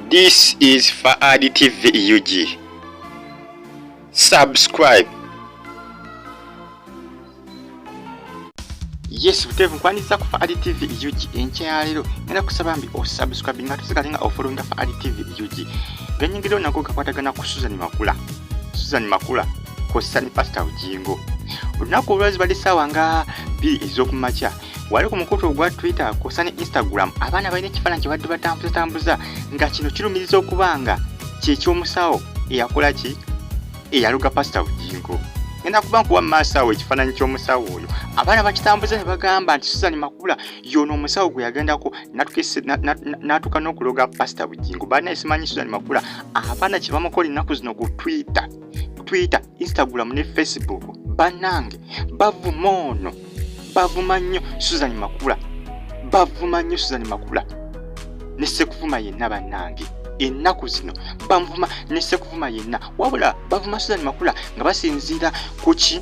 This is Faad TV UG. Subscribe. Yes, buteevu nkwaniriza ku Faad TV UG enkya ya leero. Ngenda kusaba mbi osubscribe nga tusigale nga ofollowinga Faad TV UG. Genyingirawo nako gakwatagana ku Susan Makula. Susan Makula kwossa ne Pastor Bugingo. Olunaku olwazi bali ssaawa nga 2 ez'okumakya. Wali ku mukutu ogwa Twitter kwossa ne Instagram abaana balina ekifaananyi kye badde batambuzatambuza nga kino kirumiriza okuba nga kye ky'omusawo eyakola ki eyaluga Pasita Bugingo. Ngenda kuba nkuwa mu maaso awo ekifaananyi ky'omusawo oyo. Abaana bakitambuza ne bagamba nti Susan Makula y'ono omusawo gwe yagendako n'atuuka n'okuloga Pasita Bugingo. Bannaye simanyi Susan Makula abaana kye bamukola ennaku zino ku Twitter, Instagram ne Facebook. Bannange bavuma ono, bavuma nnyo Susan Makula, bavuma nnyo Susan Makula ne Ssekuvuma yenna. Bannange ennaku zino bamuvuma ne Ssekuvuma yenna, wabula bavuma Susan Makula nga basinziira ku ki?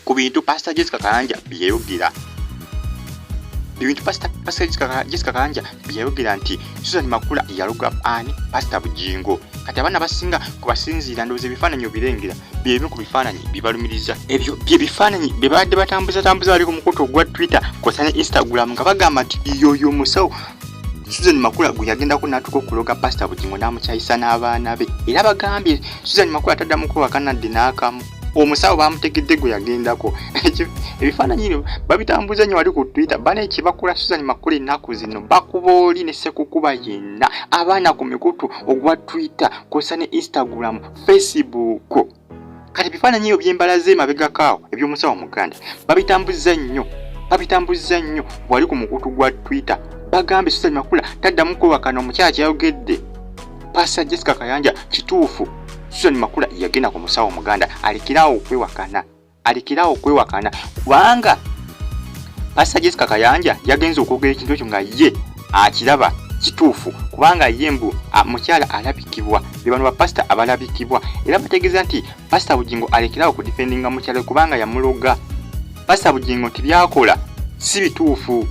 Ku bintu Pastor Jessica Kayanja bye yayogera, ebintu Pastor Jessica Kayanja bye yayogera nti Susan Makula yaloga ani? Pastor Bugingo. Kati abaana basinga kubasinziira, ndowooza ebifaananyi obirengera, byebimu ku bifaananyi byebalumiriza. Ebyo bye bifaananyi bye babadde batambuzatambuza bali ku mukutu ogwa Twitter kwossa ne Instagram nga bagamba nti yoyo omusawo Susan Makula gwe yagendako n'atuuka okuloga Pasita Bugingo n'amukyayisa n'abaana be. Era bagambye Susan Makula taddamu kwewaka nadde n'akamu. Omusawo bamutegedde gwe yagendako. Ebifaananyi ebyo babitambuza nnyo wali ku Twitter. Bana ekibakola Susan Makula ennaku zino bakuba oli ne Sekukuba yenna. Abaana ku mikutu ogwa Twitter kwossa ne Instagram, Facebook. Kati ebifaananyi ebyo byembalaze emabegako awo eby'omusawo Muganda babitambuzza nnyo, babitambuzza nnyo wali ku mukutu gwa Twitter. Bagambye Susan Makula taddamu kwewakana omukyala kyeyayogedde Pastor Jessica Kayanja kituufu. Susan Makula yagenda ku musawo Muganda, alekerawo okwewakana, alekerawo okwewakana, kubanga Pastor Jessica Kayanja yagenze okwogera ekintu ekyo nga ye akiraba kituufu, kubanga ye mbu mukyala alabikibwa be bano bapasita abalabikibwa. Era bategeeza nti Pasita Bugingo alekerawo okudifendinga mukyala we kubanga yamuloga. Pasita Bugingo nti byakola si bituufu,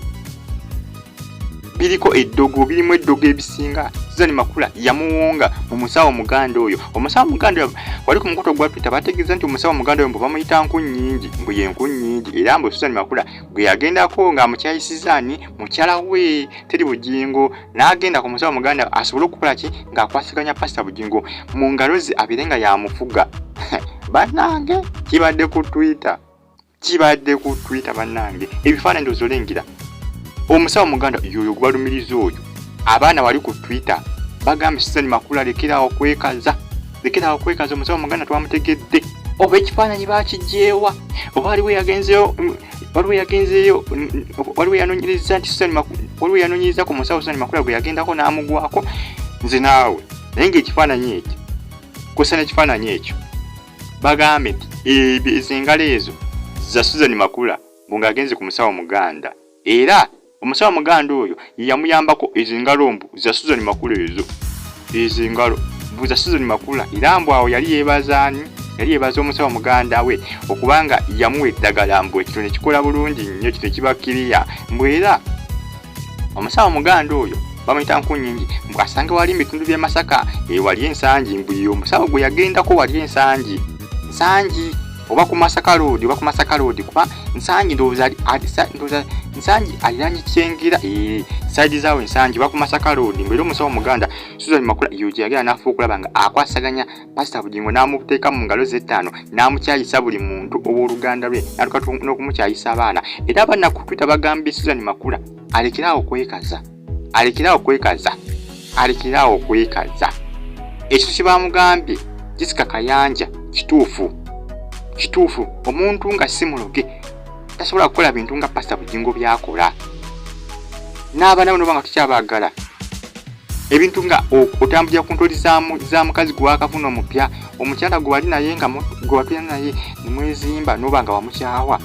biriko eddogo, birimu eddogo ebisinga. Susan Makula yamuwonga mu musawo muganda oyo. Omusawo muganda oyo wali ku mukutu gwa Twitter bategeeza nti omusawo muganda oyo mbu bamuyita Nkunnyingi, mbu ye Nkunnyingi, era mbu Susan Makula gwe yagendako ng'amukyayisiza ani? Mukyala we Teri Bugingo, n'agenda ku musawo muganda asobole okukola ki? Ng'akwasaganya Pasita Bugingo mu ngalo ze abeere nga yamufuga. Bannange kibadde ku Twitter, kibadde ku Twitter bannange. Ebifaananyi ndowooza olengera omusawo muganda yoyo gwebalumiriza oyo. Abaana wali ku Twitter bagambye Susan Makula lekerawo okwekaza, lekerawo okwekaza, omusawo muganda twamutegedde. Oba ekifaananyi bakigyewa, oba waliwo yagenzeyo, waliwo yagenzeyo, waliwo yanonyereza nti Susan Makula, waliwo yanonyereza ku musawo Susan Makula gwe yagendako n'amugwako. Nze naawe naye ng'ekifaananyi ekyo kusa n'ekifaananyi ekyo bagambye nti ebyo ezo engalo ezo za Susan Makula mbu ng'agenze ku musawo muganda, era omusawo muganda oyo yeyamuyambako. Ezo engalo mbu za Susan Makula, ezo engalo mbu za Susan Makula, era mbu awo yali yeebaza ani? Yali yeebaza omusawo muganda we okubanga yamuwa eddagala, mbu ekino ne kikola bulungi nnyo, kino kiba kiriya. Mbu era omusawo muganda oyo bamuyita Nkunyingi, mbu asange wali mu bitundu by'e Masaka, ewali Ensangi, mbu ye omusawo gwe yagendako wali Ensangi, Nsangi oba ku Masaka Road, oba ku Masaka Road, kuba Nsangi ndowooza ndowooza Nsangi aliranye Kyengera, side zaawo Ensangi oba ku Masaka Road. Mbu era omusawo muganda Susan Makula yo gye yagenda n'afuba okulaba nga akwasaganya Pasita Bugingo n'amuteeka mu ngalo ze ettaano n'amukyayisa buli muntu ow'oluganda lwe, n'atuuka n'okumukyayisa abaana. Era abaana ku Twitter bagambye Susan Makula alekere awo okwekaza, alekere awo okwekaza, alekere awo okwekaza. Ekintu kye bamugambye Jessica Kayanja kituufu, kituufu. Omuntu nga si muloge tasobola kukola bintu nga Pasita Bugingo byakola n'abaana bano nga tukyabaagala. Ebintu nga otambulira ku ntoli za mukazi gwe wakafuna omupya, omukyala gwe wali naye nga gwe watulina naye nemwezimba noba nga wamukyawa.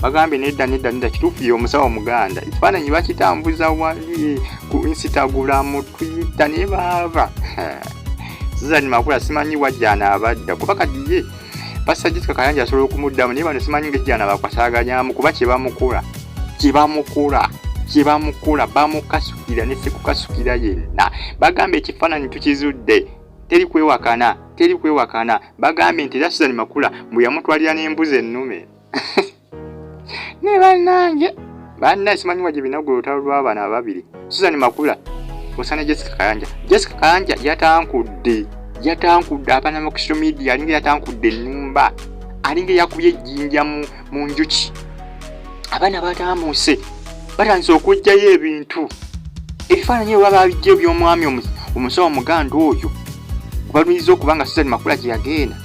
Bagambye nedda, nedda, nedda, kituufu ye omusawo muganda. Ekifaananyi bakitambuza wali ku Instagram, Twitter, naye baaba Susan Makula simanyi wajjana abadda, kuba kati ye Pastor Jessica Kayanja asobola okumuddamu, naye bano simanyi ngeri gyana bakwasaganyamu, kuba kyebamukola, kyebamukola Kye bamukola bamukasukira ne sekukasukira yenna. Bagambye ekifaananyi tukizudde, teri kwewakana, teri kwewakana. Bagambye nti era Susan Makula mbu yamutwalira n'embuzi ennume. Ne bannange, bannaye simanyi wa gye binagwa olutalo lw'abano ababiri, Susan Makula osa ne Jessica Kayanja. Jessica Kayanja yatankudde, yatankudde abaana mu social media, alinga yatankudde ennumba, alinga eyakubye ejjinja mu njuki. Abaana bataamuuse, batandise okuggyayo ebintu, ebifaananyi ebyo baba babijja eby'omwami omusawo omuganda oyo gwe balumiriza okuba nga Susan Makula gye yagenda.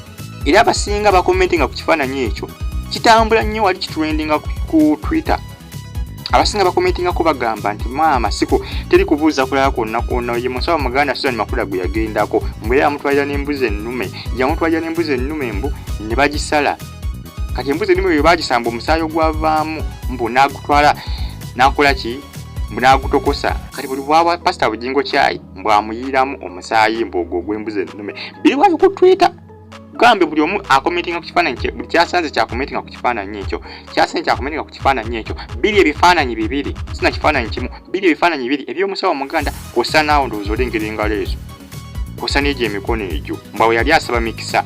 Era abasinga bakomentinga ku kifaananyi ekyo, kitambula nnyo wali kitrendinga ku Twitter. Abasinga bakomentingako bagamba nti maama siko teri kubuuza kulala kwonna kwonna, ye musawo muganda Susan Makula gwe yagendako. Mbu era yamutwalira n'embuzi ennume, yamutwalira n'embuzi ennume mbu ne bagisala. Kati embuzi ennume bwe bagisamba, omusaayi ogwavaamu mbu n'agutwala n'akola ki, mbu n'agutokosa. Kati buli bwawa Pasita Bugingo kyayi, mbu amuyiiramu omusaayi, mbu ogwo ogw'embuzi ennume. Biri wali ku Twitter. Gambe buli omu akomentinga ku kifaananyi kye, buli kyasanze kyakomentinga ku kifaananyi ekyo, kyasanze kyakomentinga ku kifaananyi ekyo. Biri ebifaananyi bibiri, sina kifaananyi kimu, biri ebifaananyi bibiri eby'omusawo omuganda kw'ossa naawo. Ndowooza olengera engalo ezo kw'ossa n'egyo emikono egyo, mbwawe yali asaba mikisa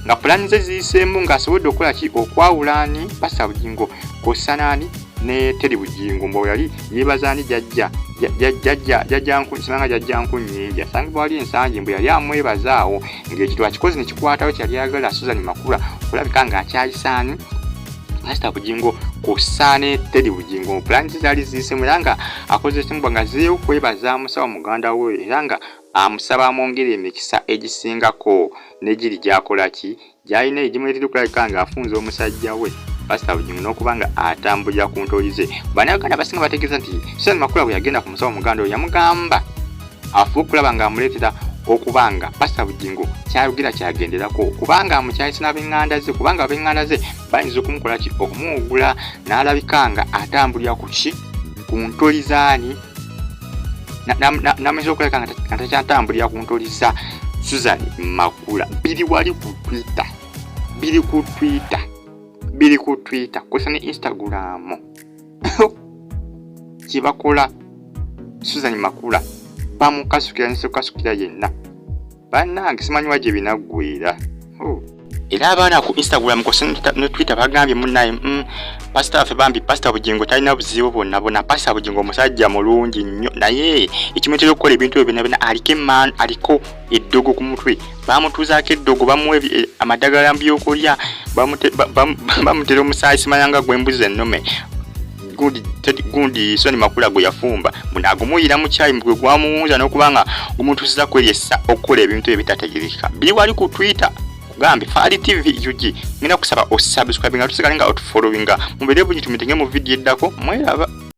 nga pulaani ze ziyiseemu, ng'asobodde okukola ki, okwawula ani, Pasita Bugingo kw'ossa n'ani, ne Teri Bugingo. Mbwawe yali yeebaza ani, jajja jajja jajja nsimanga jajja Nkunnyingi asangibwa wali Ensangi, mbu yali amwebaza awo ng'ekintu akikoze ne kikwatawo kyali ayagala Susan Makula okulabika ng'akyayisaani Pasita Bugingo kw'ossa ne Teri Bugingo. Pulaani ze zaali ziyisemu era nga akozesebwa nga zeeyo okwebaza musawo muganda we, era nga amusaba amwongere emikisa egisingako n'egiri gy'akola ki, gy'alina egimuleetera okulabika ng'afunza omusajja we Pasita Bugingo n'okuba nga atambulira ku ntoli ze. Bannayuganda abasinga bategeeza nti Susan Makula bwe yagenda ku musawo muganda oyo, yamugamba afuba okulaba ng'amuleetera okuba nga Pasita Bugingo kyayogera kyagenderako, kubanga amukyayisa n'ab'eŋŋanda ze, kubanga ab'eŋŋanda ze bayinza okumukola ki, okumuwugula n'alabika nga atambulira ku ki, ku ntoli zaani, namuyinza okulabika nga takyatambulira ku ntoli za Susan Makula. Biri wali ku Twitter, biri ku Twitter, biri ku Twitter kwesa ne Instagram. Kyebakola Susan Makula bamukasukira nesekukasukira yenna. Bannange, simanyi wa gye binaggwera. Oh. Era abaana ku Instagram kwose ne Twitter bagambye munnaye, pasita waffe bambi Pasita Bugingo talina buzibu bwonna bwonna. Pasita Bugingo omusajja mulungi nnyo, naye ekimuleetera okukola ebintu ebyo byonna byonna, aliko emaanu, aliko eddogo ku mutwe, bamutuuzaako eddogo, bamuwa amadagala mu byokulya, bamutera omusaayi simanya nga gw'embuzi ennume gundi gundi Soni Makula gwe yafumba, munagumuyira mu kyayi gwe gwamuwunza n'okuba nga gumutuusiza kweryessa okukola ebintu ebitategerekeka. Biri wali ku Twitter. Kugambe Faali TV UG, ngenda kusaba osubscribe nga tusigale nga otufollowinga. Mubeere bungi, tumitenge mu vidiyo eddako. Mweraba.